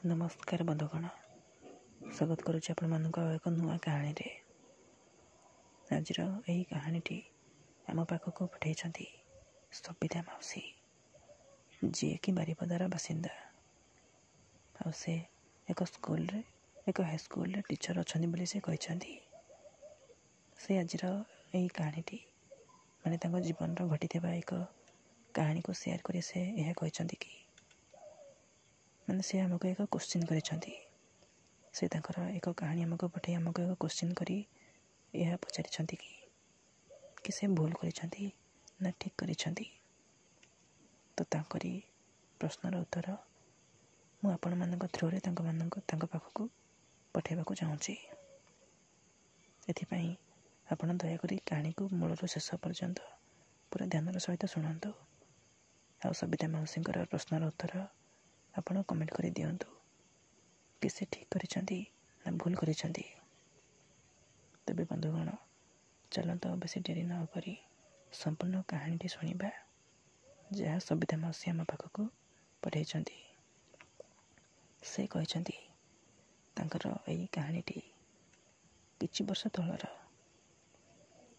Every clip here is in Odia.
ନମସ୍କାର ବନ୍ଧୁଗଣ, ସ୍ୱାଗତ କରୁଛି ଆପଣମାନଙ୍କୁ ଆଉ ଏକ ନୂଆ କାହାଣୀରେ। ଆଜିର ଏହି କାହାଣୀଟି ଆମ ପାଖକୁ ପଠାଇଛନ୍ତି ସବିତା ମାଉସୀ, ଯିଏକି ବାରିପଦାର ବାସିନ୍ଦା, ଆଉ ସେ ଏକ ସ୍କୁଲରେ, ଏକ ହାଇସ୍କୁଲରେ ଟିଚର୍ ଅଛନ୍ତି ବୋଲି ସେ କହିଛନ୍ତି। ସେ ଆଜିର ଏହି କାହାଣୀଟି, ମାନେ ତାଙ୍କ ଜୀବନର ଘଟିଥିବା ଏକ କାହାଣୀକୁ ସେୟାର କରି ସେ ଏହା କହିଛନ୍ତି କି, ମାନେ ସେ ଆମକୁ ଏକ କୋଶ୍ଚିନ୍ କରିଛନ୍ତି। ସେ ତାଙ୍କର ଏକ କାହାଣୀ ଆମକୁ ପଠାଇ ଆମକୁ ଏକ କୋଶ୍ଚିନ୍ କରି ଏହା ପଚାରିଛନ୍ତି କି ସେ ଭୁଲ କରିଛନ୍ତି ନା ଠିକ୍ କରିଛନ୍ତି। ତ ତାଙ୍କରି ପ୍ରଶ୍ନର ଉତ୍ତର ମୁଁ ଆପଣମାନଙ୍କ ଥ୍ରୁରେ ତାଙ୍କ ପାଖକୁ ପଠାଇବାକୁ ଚାହୁଁଛି। ଏଥିପାଇଁ ଆପଣ ଦୟାକରି କାହାଣୀକୁ ମୂଳରୁ ଶେଷ ପର୍ଯ୍ୟନ୍ତ ପୁରା ଧ୍ୟାନର ସହିତ ଶୁଣନ୍ତୁ, ଆଉ ସବିତା ମାଉସୀଙ୍କର ପ୍ରଶ୍ନର ଉତ୍ତର ଆପଣ କମେଣ୍ଟ କରି ଦିଅନ୍ତୁ କି ସେ ଠିକ୍ କରିଛନ୍ତି ନା ଭୁଲ କରିଛନ୍ତି। ତେବେ ବନ୍ଧୁଗଣ, ଚାଲନ୍ତୁ ଆଉ ବେଶୀ ଡେରି ନ କରି ସମ୍ପୂର୍ଣ୍ଣ କାହାଣୀଟି ଶୁଣିବା, ଯାହା ସବିତା ମାଉସୀ ଆମ ପାଖକୁ ପଠାଇଛନ୍ତି। ସେ କହିଛନ୍ତି ତାଙ୍କର ଏଇ କାହାଣୀଟି କିଛି ବର୍ଷ ତଳର।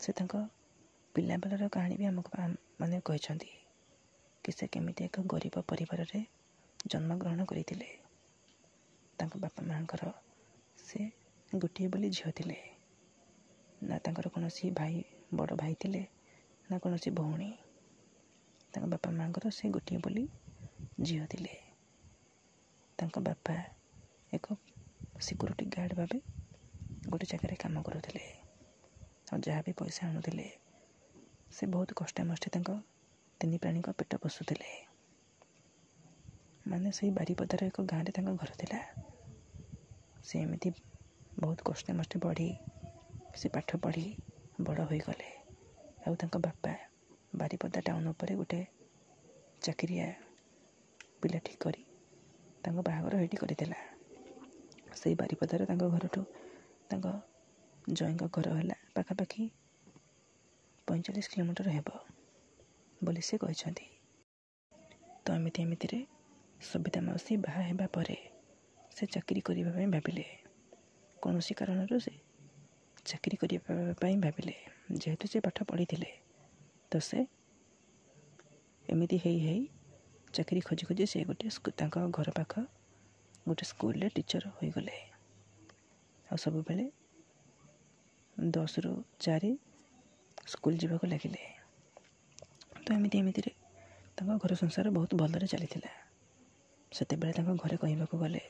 ସେ ତାଙ୍କ ପିଲାବେଳର କାହାଣୀ ବି ଆମକୁ ମାନେ କହିଛନ୍ତି କି ସେ କେମିତି ଏକ ଗରିବ ପରିବାରରେ ଜନ୍ମଗ୍ରହଣ କରିଥିଲେ। ତାଙ୍କ ବାପା ମାଆଙ୍କର ସେ ଗୋଟିଏ ବୋଲି ଝିଅ ଥିଲେ, ନା ତାଙ୍କର କୌଣସି ଭାଇ, ବଡ଼ ଭାଇ ଥିଲେ ନା କୌଣସି ଭଉଣୀ। ତାଙ୍କ ବାପା ମାଆଙ୍କର ସେ ଗୋଟିଏ ବୋଲି ଝିଅ ଥିଲେ। ତାଙ୍କ ବାପା ଏକ ସିକ୍ୟୁରିଟି ଗାର୍ଡ଼ ଭାବେ ଗୋଟେ ଜାଗାରେ କାମ କରୁଥିଲେ, ଆଉ ଯାହା ବି ପଇସା ଆଣୁଥିଲେ ସେ ବହୁତ କଷ୍ଟମଷ୍ଟେ ତାଙ୍କ ତିନି ପ୍ରାଣୀଙ୍କ ପେଟ ପୋଷୁଥିଲେ। ମାନେ ସେଇ ବାରିପଦାର ଏକ ଗାଁରେ ତାଙ୍କ ଘର ଥିଲା। ସେ ଏମିତି ବହୁତ କଷ୍ଟମଷ୍ଟେ ବଢ଼ି, ସେ ପାଠ ପଢ଼ି ବଡ଼ ହୋଇଗଲେ। ଆଉ ତାଙ୍କ ବାପା ବାରିପଦା ଟାଉନ୍ ଉପରେ ଗୋଟେ ଚାକିରିଆ ପିଲା ଠିକ୍ କରି ତାଙ୍କ ବାହାଘର ହେଇଠି କରିଥିଲା। ସେଇ ବାରିପଦାରେ ତାଙ୍କ ଘରଠୁ ତାଙ୍କ ଜୋଇଁଙ୍କ ଘର ହେଲା ପାଖାପାଖି 45 କିଲୋମିଟର ହେବ ବୋଲି ସେ କହିଛନ୍ତି। ତ ଏମିତି ଏମିତିରେ ସବିତା ମାଉସୀ ବାହା ହେବା ପରେ ସେ ଚାକିରି କରିବା ପାଇଁ ଭାବିଲେ। କୌଣସି କାରଣରୁ ସେ ଚାକିରି କରିବା ପାଇଁ ଭାବିଲେ। ଯେହେତୁ ସେ ପାଠ ପଢ଼ିଥିଲେ, ତ ସେ ଏମିତି ହେଇ ହେଇ ଚାକିରି ଖୋଜି ଖୋଜି ସେ ଗୋଟେ ତାଙ୍କ ଘର ପାଖ ଗୋଟେ ସ୍କୁଲରେ ଟିଚର୍ ହୋଇଗଲେ। ଆଉ ସବୁବେଳେ 10ରୁ 4 ସ୍କୁଲ ଯିବାକୁ ଲାଗିଲେ। ତ ଏମିତି ଏମିତିରେ ତାଙ୍କ ଘର ସଂସାର ବହୁତ ଭଲରେ ଚାଲିଥିଲା। ସେତେବେଳେ ତାଙ୍କ ଘରେ କହିବାକୁ ଗଲେ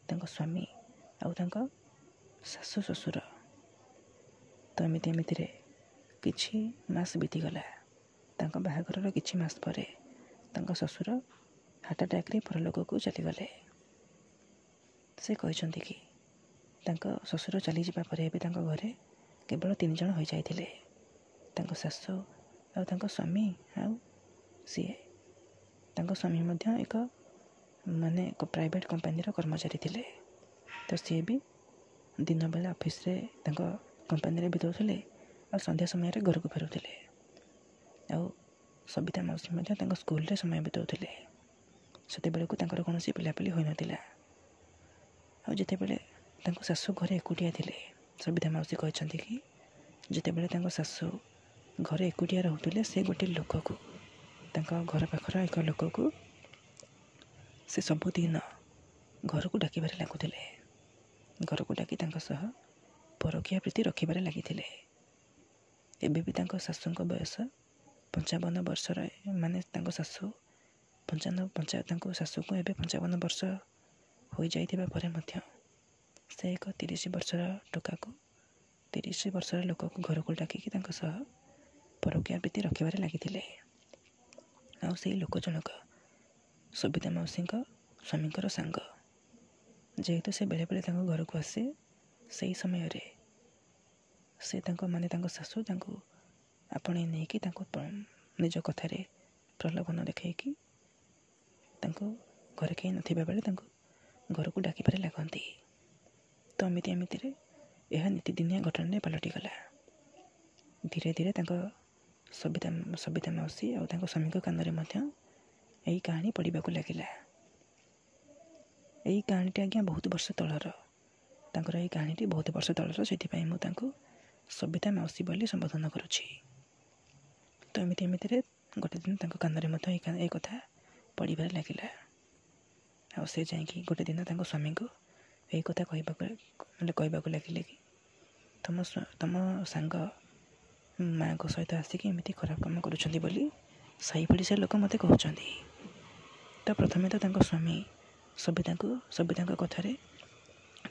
ତାଙ୍କ ସ୍ୱାମୀ ଆଉ ତାଙ୍କ ଶାଶୁ ଶ୍ୱଶୁର। ତ ଏମିତି ଏମିତିରେ କିଛି ମାସ ବିତିଗଲା। ତାଙ୍କ ବାହାଘରର କିଛି ମାସ ପରେ ତାଙ୍କ ଶ୍ୱଶୁର ହାର୍ଟ ଆଟାକ୍ରେ ପରଲୋକକୁ ଚାଲିଗଲେ। ସେ କହିଛନ୍ତି କି ତାଙ୍କ ଶ୍ୱଶୁର ଚାଲିଯିବା ପରେ ଏବେ ତାଙ୍କ ଘରେ କେବଳ 3 ଜଣ ହୋଇଯାଇଥିଲେ, ତାଙ୍କ ଶାଶୁ ଆଉ ତାଙ୍କ ସ୍ୱାମୀ ଆଉ ସିଏ। ତାଙ୍କ ସ୍ୱାମୀ ମଧ୍ୟ ଏକ ମାନେ ପ୍ରାଇଭେଟ୍ କମ୍ପାନୀର କର୍ମଚାରୀ ଥିଲେ। ତ ସିଏ ବି ଦିନବେଳା ଅଫିସରେ ତାଙ୍କ କମ୍ପାନୀରେ ବିତାଉଥିଲେ ଆଉ ସନ୍ଧ୍ୟା ସମୟରେ ଘରକୁ ଫେରୁଥିଲେ। ଆଉ ସବିତା ମାଉସୀ ମଧ୍ୟ ତାଙ୍କ ସ୍କୁଲରେ ସମୟ ବିତାଉଥିଲେ। ସେତେବେଳକୁ ତାଙ୍କର କୌଣସି ପିଲାପିଲି ହୋଇନଥିଲା। ଆଉ ଯେତେବେଳେ ତାଙ୍କ ଶାଶୁ ଘରେ ଏକୁଟିଆ ଥିଲେ, ସବିତା ମାଉସୀ କହିଛନ୍ତି କି ଯେତେବେଳେ ତାଙ୍କ ଶାଶୁ ଘରେ ଏକୁଟିଆ ରହୁଥିଲେ, ସେ ଗୋଟେ ଲୋକକୁ, ତାଙ୍କ ଘର ପାଖର ଏକ ଲୋକକୁ ସେ ସବୁଦିନ ଘରକୁ ଡାକିବାରେ ଲାଗୁଥିଲେ। ଘରକୁ ଡାକି ତାଙ୍କ ସହ ପରକୀୟା ପ୍ରୀତି ରଖିବାରେ ଲାଗିଥିଲେ। ଏବେ ବି ତାଙ୍କ ଶାଶୁଙ୍କ ବୟସ 55 ବର୍ଷର, ମାନେ ତାଙ୍କ ଶାଶୁ ତାଙ୍କ ଶାଶୁକୁ ଏବେ 55 ବର୍ଷ ହୋଇଯାଇଥିବା ପରେ ମଧ୍ୟ ସେ ଏକ 30 ବର୍ଷର ଟୋକାକୁ, 30 ବର୍ଷର ଲୋକକୁ ଘରକୁ ଡାକିକି ତାଙ୍କ ସହ ପରକୀୟା ପ୍ରୀତି ରଖିବାରେ ଲାଗିଥିଲେ। ଆଉ ସେଇ ଲୋକ ଜଣକ ସବିତା ମାଉସୀଙ୍କ ସ୍ୱାମୀଙ୍କର ସାଙ୍ଗ। ଯେହେତୁ ସେ ବେଳେବେଳେ ତାଙ୍କ ଘରକୁ ଆସେ, ସେଇ ସମୟରେ ସେ ତାଙ୍କ ମାନେ ତାଙ୍କ ଶାଶୁ ତାଙ୍କୁ ଆପଣେଇ ନେଇକି ତାଙ୍କୁ ନିଜ କଥାରେ ପ୍ରଲୋଭନ ଦେଖେଇକି ତାଙ୍କୁ ଘରେ କେହି ନଥିବା ବେଳେ ତାଙ୍କୁ ଘରକୁ ଡାକିବାରେ ଲାଗନ୍ତି। ତ ଏମିତି ଏମିତିରେ ଏହା ନୀତିଦିନିଆ ଘଟଣାରେ ପାଲଟିଗଲା। ଧୀରେ ଧୀରେ ତାଙ୍କ ସବିତା ମାଉସୀ ଆଉ ତାଙ୍କ ସ୍ୱାମୀଙ୍କ କାନରେ ମଧ୍ୟ ଏହି କାହାଣୀ ପଡ଼ିବାକୁ ଲାଗିଲା। ଏଇ କାହାଣୀଟି ଆଜ୍ଞା ବହୁତ ବର୍ଷ ତଳର। ତାଙ୍କର ଏଇ କାହାଣୀଟି ବହୁତ ବର୍ଷ ତଳର, ସେଥିପାଇଁ ମୁଁ ତାଙ୍କୁ ସବିତା ମାଉସୀ ବୋଲି ସମ୍ବୋଧନ କରୁଛି। ତ ଏମିତି ଏମିତିରେ ଗୋଟେ ଦିନ ତାଙ୍କ କାନରେ ମଧ୍ୟ ଏ କଥା ପଡ଼ିବାରେ ଲାଗିଲା। ଆଉ ସେ ଯାଇକି ଗୋଟେ ଦିନ ତାଙ୍କ ସ୍ୱାମୀଙ୍କୁ ଏଇ କଥା କହିବାକୁ ଲାଗିଲେ କି ତମ ସାଙ୍ଗ ମାଆଙ୍କ ସହିତ ଆସିକି ଏମିତି ଖରାପ କାମ କରୁଛନ୍ତି ବୋଲି ସାହି ପଡ଼ିଶା ଲୋକ ମୋତେ କହୁଛନ୍ତି। ତ ପ୍ରଥମେ ତ ତାଙ୍କ ସ୍ୱାମୀ ସବିତାଙ୍କ କଥାରେ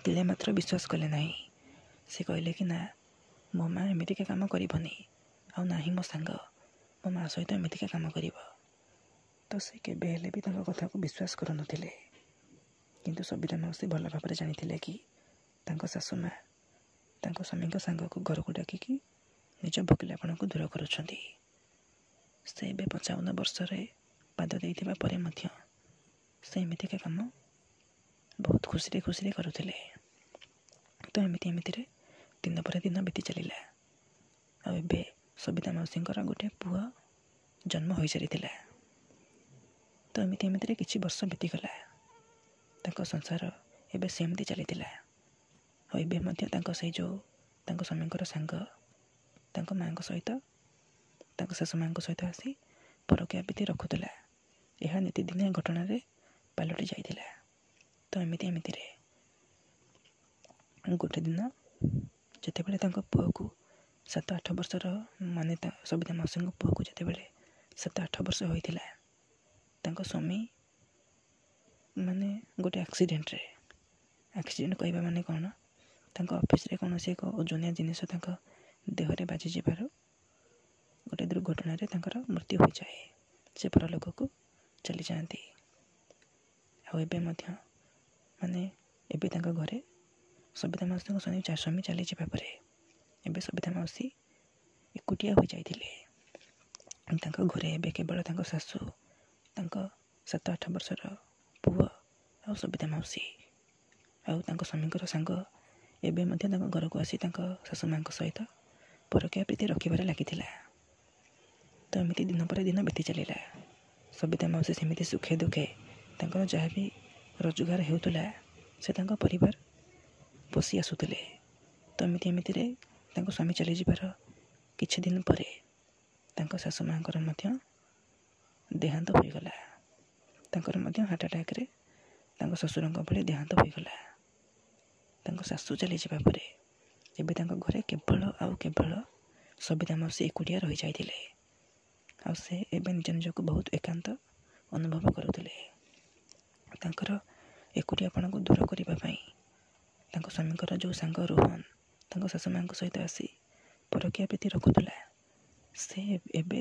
ତିଳେ ମାତ୍ର ବିଶ୍ୱାସ କଲେ ନାହିଁ। ସେ କହିଲେ କି ନା, ମୋ ମା' ଏମିତିକା କାମ କରିବନି, ଆଉ ନାହିଁ ମୋ ସାଙ୍ଗ ମୋ ମା' ସହିତ ଏମିତିକା କାମ କରିବ। ତ ସେ କେବେ ହେଲେ ବି ତାଙ୍କ କଥାକୁ ବିଶ୍ୱାସ କରୁନଥିଲେ। କିନ୍ତୁ ସବିତା ମାଉସୀ ଭଲ ଭାବରେ ଜାଣିଥିଲେ କି ତାଙ୍କ ଶାଶୁ ମା' ତାଙ୍କ ସ୍ୱାମୀଙ୍କ ସାଙ୍ଗକୁ ଘରକୁ ଡାକିକି ନିଜ ଭୋକିଲାପଣକୁ ଦୂର କରୁଛନ୍ତି। ସେ ଏବେ 55 ବର୍ଷରେ ପାଦ ଦେଇଥିବା ପରେ ମଧ୍ୟ ସେ ଏମିତିକା କାମ ବହୁତ ଖୁସିରେ ଖୁସିରେ କରୁଥିଲେ। ତ ଏମିତି ଏମିତିରେ ଦିନ ପରେ ଦିନ ବିତି ଚାଲିଲା। ଆଉ ଏବେ ସବିତା ମାଉସୀଙ୍କର ଗୋଟେ ପୁଅ ଜନ୍ମ ହୋଇସାରିଥିଲା। ତ ଏମିତି ଏମିତିରେ କିଛି ବର୍ଷ ବିତିଗଲା। ତାଙ୍କ ସଂସାର ଏବେ ସେମିତି ଚାଲିଥିଲା। ଆଉ ଏବେ ମଧ୍ୟ ତାଙ୍କ ସେଇ ଯେଉଁ ତାଙ୍କ ସ୍ୱାମୀଙ୍କର ସାଙ୍ଗ ତାଙ୍କ ମାଆଙ୍କ ସହିତ, ତାଙ୍କ ଶାଶୁ ମାଆଙ୍କ ସହିତ ଆସି ପରକୀୟା ପ୍ରୀତି ରଖୁଥିଲା। ଏହା ନିତିଦିନିଆ ଘଟଣାରେ ପାଲଟି ଯାଇଥିଲା। ତ ଏମିତି ଏମିତିରେ ଗୋଟେ ଦିନ ଯେତେବେଳେ ତାଙ୍କ ପୁଅକୁ 7-8 ବର୍ଷର, ମାନେ ସବିତା ମାଉସୀଙ୍କ ପୁଅକୁ ଯେତେବେଳେ 7-8 ବର୍ଷ ହୋଇଥିଲା, ତାଙ୍କ ସ୍ୱାମୀ ମାନେ ଗୋଟେ ଆକ୍ସିଡେଣ୍ଟରେ, ଆକ୍ସିଡେଣ୍ଟ କହିବା ମାନେ କ'ଣ, ତାଙ୍କ ଅଫିସରେ କୌଣସି ଏକ ଓଜନିଆ ଜିନିଷ ତାଙ୍କ ଦେହରେ ବାଜିଯିବାରୁ ଗୋଟେ ଦୁର୍ଘଟଣାରେ ତାଙ୍କର ମୃତ୍ୟୁ ହୋଇଯାଏ। ସେ ପରଲୋକକୁ ଚାଲିଯାଆନ୍ତି। ଆଉ ଏବେ ମଧ୍ୟ ମାନେ ଏବେ ତାଙ୍କ ଘରେ ସବିତା ମାଉସୀଙ୍କ ସ୍ୱାମୀ ଚାଲିଯିବା ପରେ ଏବେ ସବିତା ମାଉସୀ ଏକୁଟିଆ ହୋଇଯାଇଥିଲେ। ତାଙ୍କ ଘରେ ଏବେ କେବଳ ତାଙ୍କ ଶାଶୁ, ତାଙ୍କ 7-8 ବର୍ଷର ପୁଅ ଆଉ ସବିତା ମାଉସୀ। ଆଉ ତାଙ୍କ ସ୍ୱାମୀଙ୍କର ସାଙ୍ଗ ଏବେ ମଧ୍ୟ ତାଙ୍କ ଘରକୁ ଆସି ତାଙ୍କ ଶାଶୁ ମାଆଙ୍କ ସହିତ ପରକୀୟା ପ୍ରୀତି ରଖିବାରେ ଲାଗିଥିଲା। ତ ଏମିତି ଦିନ ପରେ ଦିନ ବିତି ଚାଲିଲା। ସବିତା ମାଉସୀ ସେମିତି ସୁଖେ ଦୁଃଖେ ତାଙ୍କର ଯାହା ବି ରୋଜଗାର ହେଉଥିଲା ସେ ତାଙ୍କ ପରିବାର ପୋଷି ଆସୁଥିଲେ। ତ ଏମିତି ଏମିତିରେ ତାଙ୍କ ସ୍ୱାମୀ ଚାଲିଯିବାର କିଛି ଦିନ ପରେ ତାଙ୍କ ଶାଶୁ ମାଆଙ୍କର ମଧ୍ୟ ଦେହାନ୍ତ ହୋଇଗଲା। ତାଙ୍କର ମଧ୍ୟ ହାର୍ଟ ଆଟାକ୍ରେ ତାଙ୍କ ଶ୍ୱଶୁରଙ୍କ ଭଳି ଦେହାନ୍ତ ହୋଇଗଲା। ତାଙ୍କ ଶାଶୁ ଚାଲିଯିବା ପରେ ଏବେ ତାଙ୍କ ଘରେ କେବଳ ଆଉ କେବଳ ସବିତା ମାଉସୀ ଏକୁଟିଆ ରହିଯାଇଥିଲେ। ଆଉ ସେ ଏବେ ନିଜ ନିଜକୁ ବହୁତ ଏକାନ୍ତ ଅନୁଭବ କରୁଥିଲେ। ତାଙ୍କର ଏକୁଟିଆପଣକୁ ଦୂର କରିବା ପାଇଁ ତାଙ୍କ ସ୍ୱାମୀଙ୍କର ଯେଉଁ ସାଙ୍ଗ ରୋହନ ତାଙ୍କ ଶାଶୁ ମାଆଙ୍କ ସହିତ ଆସି ପରକୀୟା ପ୍ରୀତି ରଖୁଥିଲା, ସେ ଏବେ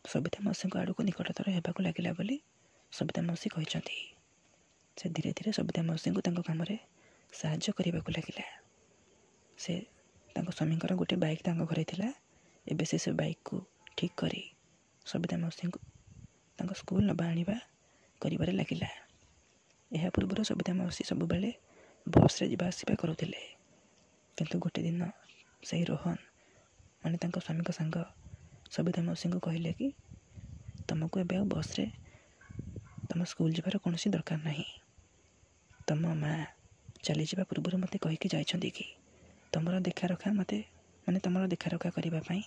ସବିତା ମାଉସୀଙ୍କ ଆଡ଼କୁ ନିକଟତର ହେବାକୁ ଲାଗିଲା ବୋଲି ସବିତା ମାଉସୀ କହିଛନ୍ତି। ସେ ଧୀରେ ଧୀରେ ସବିତା ମାଉସୀଙ୍କୁ ତାଙ୍କ କାମରେ ସାହାଯ୍ୟ କରିବାକୁ ଲାଗିଲା। ସେ ତାଙ୍କ ସ୍ୱାମୀଙ୍କର ଗୋଟେ ବାଇକ୍ ତାଙ୍କ ଘରେ ଥିଲା, ଏବେ ସେ ବାଇକ୍କୁ ଠିକ୍ କରି ସବିତା ମାଉସୀଙ୍କୁ ତାଙ୍କ ସ୍କୁଲ ନେବା ଆଣିବା କରିବାରେ ଲାଗିଲା। ଏହା ପୂର୍ବରୁ ସବିତା ମାଉସୀ ସବୁବେଳେ ବସ୍ରେ ଯିବା ଆସିବା କରୁଥିଲେ। କିନ୍ତୁ ଗୋଟେ ଦିନ ସେଇ ରୋହନ ମାନେ ତାଙ୍କ ସ୍ୱାମୀଙ୍କ ସାଙ୍ଗ ସବିତା ମାଉସୀଙ୍କୁ କହିଲେ କି ତୁମକୁ ଏବେ ଆଉ ବସ୍ରେ ତୁମ ସ୍କୁଲ ଯିବାର କୌଣସି ଦରକାର ନାହିଁ। ତୁମ ମା' ଚାଲିଯିବା ପୂର୍ବରୁ ମୋତେ କହିକି ଯାଇଛନ୍ତି କି ତୁମର ଦେଖା ରଖା ମୋତେ ମାନେ ତୁମର ଦେଖା ରଖା କରିବା ପାଇଁ,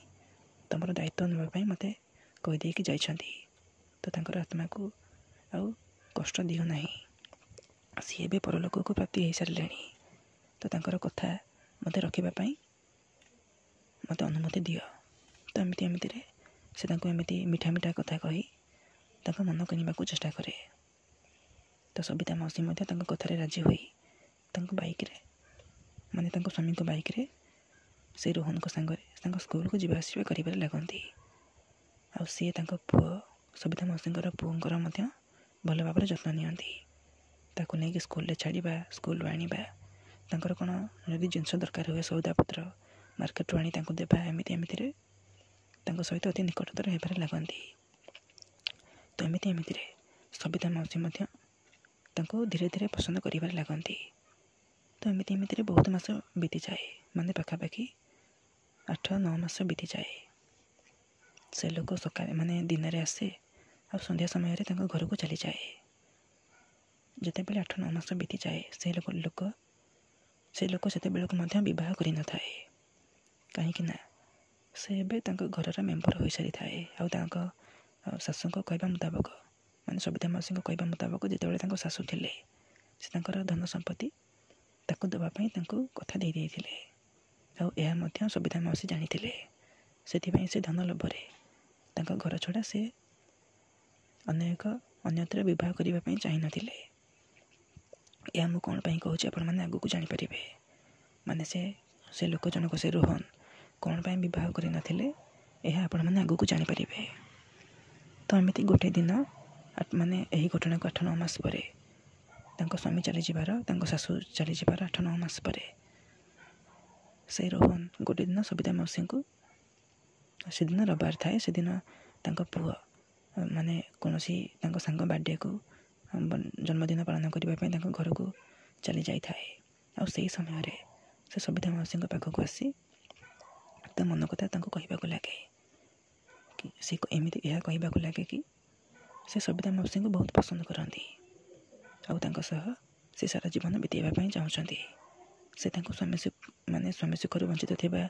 ତୁମର ଦାୟିତ୍ୱ ନେବା ପାଇଁ ମୋତେ କହିଦେଇକି ଯାଇଛନ୍ତି। ତ ତାଙ୍କର ଆତ୍ମାକୁ ଆଉ କଷ୍ଟ ଦିଅ ନାହିଁ, ସିଏ ଏବେ ପରଲୋକକୁ ପ୍ରାପ୍ତି ହେଇସାରିଲେଣି। ତ ତାଙ୍କର କଥା ମୋତେ ରଖିବା ପାଇଁ ମୋତେ ଅନୁମତି ଦିଅ। ତ ଏମିତି ଏମିତିରେ ସେ ତାଙ୍କୁ ଏମିତି ମିଠା ମିଠା କଥା କହି ତାଙ୍କ ମନ କିଣିବାକୁ ଚେଷ୍ଟା କରେ। ତ ସବିତା ମାଉସୀ ମଧ୍ୟ ତାଙ୍କ କଥାରେ ରାଜି ହୋଇ ତାଙ୍କ ବାଇକ୍ରେ ମାନେ ତାଙ୍କ ସ୍ୱାମୀଙ୍କ ବାଇକ୍ରେ ସେ ରୋହନଙ୍କ ସାଙ୍ଗରେ ତାଙ୍କ ସ୍କୁଲକୁ ଯିବା ଆସିବା କରିବାରେ ଲାଗନ୍ତି। ଆଉ ସିଏ ତାଙ୍କ ପୁଅ ସବିତା ମାଉସୀଙ୍କର ପୁଅଙ୍କର ମଧ୍ୟ ଭଲ ଭାବରେ ଯତ୍ନ ନିଅନ୍ତି। ତାକୁ ନେଇକି ସ୍କୁଲରେ ଛାଡ଼ିବା, ସ୍କୁଲରୁ ଆଣିବା, ତାଙ୍କର କ'ଣ ଯଦି ଜିନିଷ ଦରକାର ହୁଏ ସଉଦାପତ୍ର ମାର୍କେଟରୁ ଆଣି ତାଙ୍କୁ ଦେବା, ଏମିତି ଏମିତିରେ ତାଙ୍କ ସହିତ ଅତି ନିକଟତର ହେବାରେ ଲାଗନ୍ତି। ତ ଏମିତି ଏମିତିରେ ସବିତା ମାଉସୀ ମଧ୍ୟ ତାଙ୍କୁ ଧୀରେ ଧୀରେ ପସନ୍ଦ କରିବାରେ ଲାଗନ୍ତି। ତ ଏମିତି ଏମିତିରେ ବହୁତ ମାସ ବିତିଯାଏ, ମାନେ ପାଖାପାଖି 8-9 ମାସ ବିତିଯାଏ। ସେ ଲୋକ ସକାଳେ ମାନେ ଦିନରେ ଆସେ ଆଉ ସନ୍ଧ୍ୟା ସମୟରେ ତାଙ୍କ ଘରକୁ ଚାଲିଯାଏ। ଯେତେବେଳେ 8-9 ମାସ ବିତିଯାଏ, ସେ ଲୋକ ସେତେବେଳକୁ ମଧ୍ୟ ବିବାହ କରିନଥାଏ, କାହିଁକି ନା ସେ ଏବେ ତାଙ୍କ ଘରର ମେମ୍ବର ହୋଇସାରିଥାଏ। ଆଉ ତାଙ୍କ ଶାଶୁଙ୍କ କହିବା ମୁତାବକ, ମାନେ ସବିତା ମାଉସୀଙ୍କ କହିବା ମୁତାବକ, ଯେତେବେଳେ ତାଙ୍କ ଶାଶୁ ଥିଲେ ସେ ତାଙ୍କର ଧନ ସମ୍ପତ୍ତି ତାକୁ ଦେବା ପାଇଁ ତାଙ୍କୁ କଥା ଦେଇ ଦେଇଥିଲେ। ଆଉ ଏହା ମଧ୍ୟ ସବିତା ମାଉସୀ ଜାଣିଥିଲେ। ସେଥିପାଇଁ ସେ ଧନ ଲୋଭରେ ତାଙ୍କ ଘର ଛଡ଼ା ସେ ଅନ୍ୟତ୍ର ବିବାହ କରିବା ପାଇଁ ଚାହିଁନଥିଲେ। ଏହା ମୁଁ କ'ଣ ପାଇଁ କହୁଛି ଆପଣମାନେ ଆଗକୁ ଜାଣିପାରିବେ। ମାନେ ସେ ଲୋକ ଜଣକ, ସେ ରୋହନ କ'ଣ ପାଇଁ ବିବାହ କରିନଥିଲେ ଏହା ଆପଣମାନେ ଆଗକୁ ଜାଣିପାରିବେ। ତ ଏମିତି ଗୋଟେ ଦିନ, ମାନେ ଏହି ଘଟଣାକୁ 8-9 ମାସ ପରେ, ତାଙ୍କ ସ୍ୱାମୀ ଚାଲିଯିବାର, ତାଙ୍କ ଶାଶୁ ଚାଲିଯିବାର 8-9 ମାସ ପରେ ସେ ରୋହନ ଗୋଟେ ଦିନ ସବିତା ମାଉସୀଙ୍କୁ, ସେଦିନ ରବିବାର ଥାଏ, ସେଦିନ ତାଙ୍କ ପୁଅ ମାନେ କୌଣସି ତାଙ୍କ ସାଙ୍ଗ ବାର୍ଥଡେକୁ ଜନ୍ମଦିନ ପାଳନ କରିବା ପାଇଁ ତାଙ୍କ ଘରକୁ ଚାଲି ଯାଇଥାଏ। ଆଉ ସେଇ ସମୟରେ ସେ ସବିତା ମାଉସୀଙ୍କ ପାଖକୁ ଆସି ତା ମନ କଥା ତାଙ୍କୁ କହିବାକୁ ଲାଗେ କି ସେ ଏମିତି ଏହା କହିବାକୁ ଲାଗେ କି ସେ ସବିତା ମାଉସୀଙ୍କୁ ବହୁତ ପସନ୍ଦ କରନ୍ତି ଆଉ ତାଙ୍କ ସହ ସେ ସାରା ଜୀବନ ବିତେଇବା ପାଇଁ ଚାହୁଁଛନ୍ତି। ସେ ତାଙ୍କୁ ମାନେ ସ୍ୱାମୀ ସୁଖରୁ ବଞ୍ଚିତ ଥିବା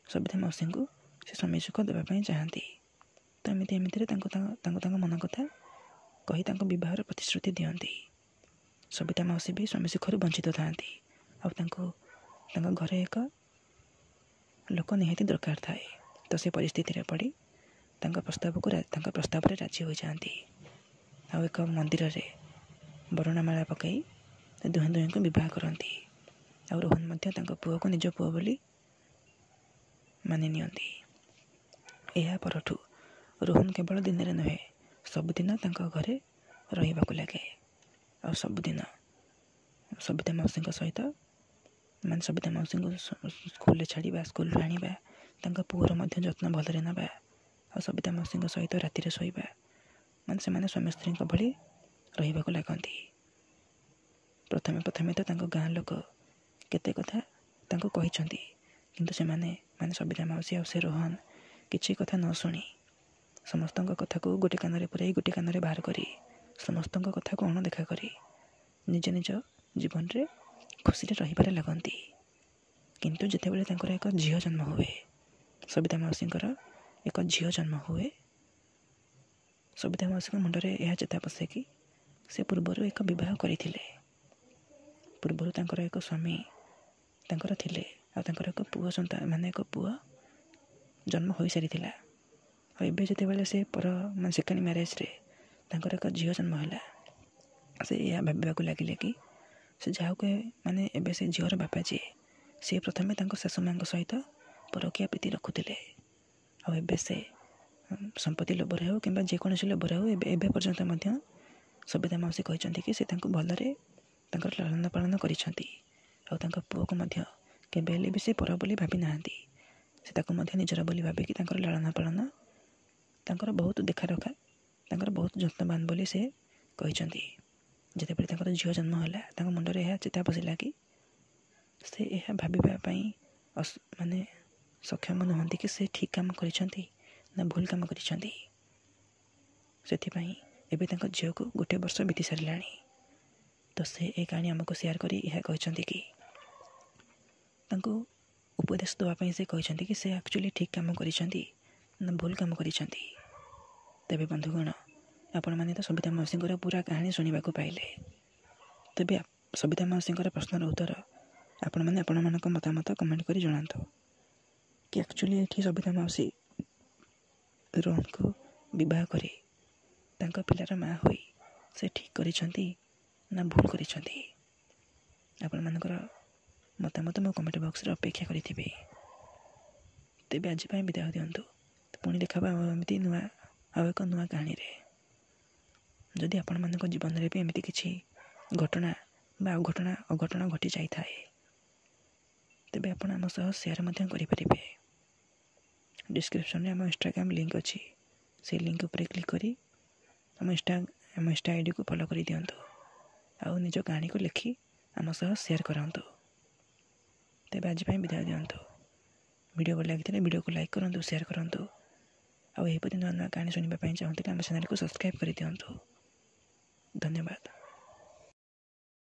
ସବିତା ମାଉସୀଙ୍କୁ ସେ ସ୍ୱାମୀ ସୁଖ ଦେବା ପାଇଁ ଚାହାନ୍ତି। ତ ଏମିତିରେ ତାଙ୍କୁ ତାଙ୍କ ମନ କଥା କହି ତାଙ୍କ ବିବାହର ପ୍ରତିଶ୍ରୁତି ଦିଅନ୍ତି। ସବିତା ମାଉସୀ ବି ସ୍ୱାମୀ ସୁଖରୁ ବଞ୍ଚିତ ଥାଆନ୍ତି ଆଉ ତାଙ୍କୁ ତାଙ୍କ ଘରେ ଏକ ଲୋକ ନିହାତି ଦରକାର ଥାଏ। ତ ସେ ପରିସ୍ଥିତିରେ ପଡ଼ି ତାଙ୍କ ପ୍ରସ୍ତାବରେ ରାଜି ହୋଇଯାଆନ୍ତି ଆଉ ଏକ ମନ୍ଦିରରେ ବରୁଣାମାଳା ପକାଇ ଦୁହେଁ ଦୁହେଁଙ୍କୁ ବିବାହ କରନ୍ତି। ଆଉ ରୋହନ ମଧ୍ୟ ତାଙ୍କ ପୁଅକୁ ନିଜ ପୁଅ ବୋଲି ମାନି ନିଅନ୍ତି। ଏହା ପରଠୁ ରୋହନ କେବଳ ଦିନରେ ନୁହେଁ, ସବୁଦିନ ତାଙ୍କ ଘରେ ରହିବାକୁ ଲାଗେ। ଆଉ ସବୁଦିନ ସବିତା ମାଉସୀଙ୍କ ସହିତ, ମାନେ ସବିତା ମାଉସୀଙ୍କୁ ସ୍କୁଲରେ ଛାଡ଼ିବା, ସ୍କୁଲରୁ ଆଣିବା, ତାଙ୍କ ପୁଅର ମଧ୍ୟ ଯତ୍ନ ଭଲରେ ନେବା, ଆଉ ସବିତା ମାଉସୀଙ୍କ ସହିତ ରାତିରେ ଶୋଇବା, ମାନେ ସେମାନେ ସ୍ୱାମୀ ସ୍ତ୍ରୀଙ୍କ ଭଳି ରହିବାକୁ ଲାଗନ୍ତି। ପ୍ରଥମେ ପ୍ରଥମେ ତ ତାଙ୍କ ଗାଁ ଲୋକ କେତେ କଥା ତାଙ୍କୁ କହିଛନ୍ତି, କିନ୍ତୁ ସେମାନେ ମାନେ ସବିତା ମାଉସୀ ଆଉ ସେ ରୋହନ କିଛି କଥା ନ ଶୁଣି ସମସ୍ତଙ୍କ କଥାକୁ ଗୋଟେ କାନରେ ପୁରାଇ ଗୋଟେ କାନରେ ବାହାର କରି, ସମସ୍ତଙ୍କ କଥାକୁ ଅଣଦେଖା କରି ନିଜ ନିଜ ଜୀବନରେ ଖୁସିରେ ରହିବାରେ ଲାଗନ୍ତି। କିନ୍ତୁ ଯେତେବେଳେ ତାଙ୍କର ଏକ ଝିଅ ଜନ୍ମ ହୁଏ, ସବିତା ମାଉସୀଙ୍କର ଏକ ଝିଅ ଜନ୍ମ ହୁଏ, ସବିତା ମାଉସୀଙ୍କ ମୁଣ୍ଡରେ ଏହା ଚେତା ପଶେ କି ସେ ପୂର୍ବରୁ ଏକ ବିବାହ କରିଥିଲେ, ପୂର୍ବରୁ ତାଙ୍କର ଏକ ସ୍ୱାମୀ ତାଙ୍କର ଥିଲେ ଆଉ ତାଙ୍କର ଏକ ପୁଅ ସନ୍ତାନ, ମାନେ ଏକ ପୁଅ ଜନ୍ମ ହୋଇସାରିଥିଲା। ଆଉ ଏବେ ଯେତେବେଳେ ସେ ମାନେ ସେକେଣ୍ଡ ମ୍ୟାରେଜରେ ତାଙ୍କର ଏକ ଝିଅ ଜନ୍ମ ହେଲା, ସେ ଏହା ଭାବିବାକୁ ଲାଗିଲେ କି ସେ ଯାହାକୁ ମାନେ ଏବେ ସେ ଝିଅର ବାପା ଯିଏ, ସେ ପ୍ରଥମେ ତାଙ୍କ ଶାଶୁ ମାଆଙ୍କ ସହିତ ପରକୀୟା ପ୍ରୀତି ରଖୁଥିଲେ ଆଉ ଏବେ ସେ ସମ୍ପତ୍ତି ଲୋଭରେ ହେଉ କିମ୍ବା ଯେକୌଣସି ଲୋଭରେ ହେଉ, ଏବେ ପର୍ଯ୍ୟନ୍ତ ମଧ୍ୟ ସବିତା ମାଉସୀ କହିଛନ୍ତି କି ସେ ତାଙ୍କୁ ଭଲରେ ତାଙ୍କର ଲାଳନ ପାଳନ କରିଛନ୍ତି ଆଉ ତାଙ୍କ ପୁଅକୁ ମଧ୍ୟ କେବେ ହେଲେ ବି ସେ ପର ବୋଲି ଭାବି ନାହାନ୍ତି। ସେ ତାକୁ ମଧ୍ୟ ନିଜର ବୋଲି ଭାବିକି ତାଙ୍କର ଲାଳନ ପାଳନ, ତାଙ୍କର ବହୁତ ଦେଖା ରଖା, ତାଙ୍କର ବହୁତ ଯତ୍ନବାନ ବୋଲି ସେ କହିଛନ୍ତି। ଯେତେବେଳେ ତାଙ୍କର ଝିଅ ଜନ୍ମ ହେଲା, ତାଙ୍କ ମୁଣ୍ଡରେ ଏହା ଚେତା ପଶିଲା କି ସେ ଏହା ଭାବିବା ପାଇଁ ମାନେ ସକ୍ଷମ ନୁହନ୍ତି କି ସେ ଠିକ୍ କାମ କରିଛନ୍ତି ନା ଭୁଲ କାମ କରିଛନ୍ତି। ସେଥିପାଇଁ ଏବେ ତାଙ୍କ ଝିଅକୁ 1 ବର୍ଷ ବିତି ସାରିଲାଣି। ତ ସେ ଏ କାହାଣୀ ଆମକୁ ସେୟାର କରି ଏହା କହିଛନ୍ତି କି ତାଙ୍କୁ ଉପଦେଶ ଦେବା ପାଇଁ ସେ କହିଛନ୍ତି କି ସେ ଆକ୍ଚୁଆଲି ଠିକ୍ କାମ କରିଛନ୍ତି ନା ଭୁଲ କାମ କରିଛନ୍ତି। ତେବେ ବନ୍ଧୁଗଣ, ଆପଣମାନେ ତ ସବିତା ମାଉସୀଙ୍କର ପୁରା କାହାଣୀ ଶୁଣିବାକୁ ପାଇଲେ। ତେବେ ସବିତା ମାଉସୀଙ୍କର ପ୍ରଶ୍ନର ଉତ୍ତର ଆପଣମାନେ ଆପଣମାନଙ୍କ ମତାମତ କମେଣ୍ଟ କରି ଜଣାନ୍ତୁ କି ଆକ୍ଚୁଆଲି ଏଠି ସବିତା ମାଉସୀ ରୋହନକୁ ବିବାହ କରି ତାଙ୍କ ପିଲାର ମା ହୋଇ ସେ ଠିକ୍ କରିଛନ୍ତି ନା ଭୁଲ କରିଛନ୍ତି। ଆପଣମାନଙ୍କର ମତାମତ ମୋ କମେଣ୍ଟ ବକ୍ସରେ ଅପେକ୍ଷା କରିଥିବି। ତେବେ ଆଜି ପାଇଁ ବିଦାୟ ଦିଅନ୍ତୁ, ପୁଣି ଦେଖା ହେବ ଏମିତି ଆଉ ଏକ ନୂଆ କାହାଣୀରେ। ଯଦି ଆପଣମାନଙ୍କ ଜୀବନରେ ବି ଏମିତି କିଛି ଘଟଣା ବା ଅଘଟଣ ଘଟି ଯାଇଥାଏ, ତେବେ ଆପଣ ଆମ ସହ ସେୟାର ମଧ୍ୟ କରିପାରିବେ। ଡିସ୍କ୍ରିପ୍ସନ୍ରେ ଆମ ଇନଷ୍ଟାଗ୍ରାମ ଲିଙ୍କ୍ ଅଛି, ସେଇ ଲିଙ୍କ୍ ଉପରେ କ୍ଲିକ୍ କରି ଆମ ଇନଷ୍ଟା ଆଇଡ଼ିକୁ ଫଲୋ କରିଦିଅନ୍ତୁ ଆଉ ନିଜ କାହାଣୀକୁ ଲେଖି ଆମ ସହ ସେୟାର କରନ୍ତୁ। ତେବେ ଆଜି ପାଇଁ ବିଦାୟ ଦିଅନ୍ତୁ। ଭିଡ଼ିଓ ଭଲ ଲାଗିଥିଲେ ଭିଡ଼ିଓକୁ ଲାଇକ୍ କରନ୍ତୁ, ସେୟାର କରନ୍ତୁ ଆଉ ଏହିପରି ନୂଆ ନୂଆ କାହାଣୀ ଶୁଣିବା ପାଇଁ ଚାହୁଁଥିଲେ ଆମ ଚ୍ୟାନେଲକୁ ସବସ୍କ୍ରାଇବ୍ କରିଦିଅନ୍ତୁ। ଧନ୍ୟବାଦ।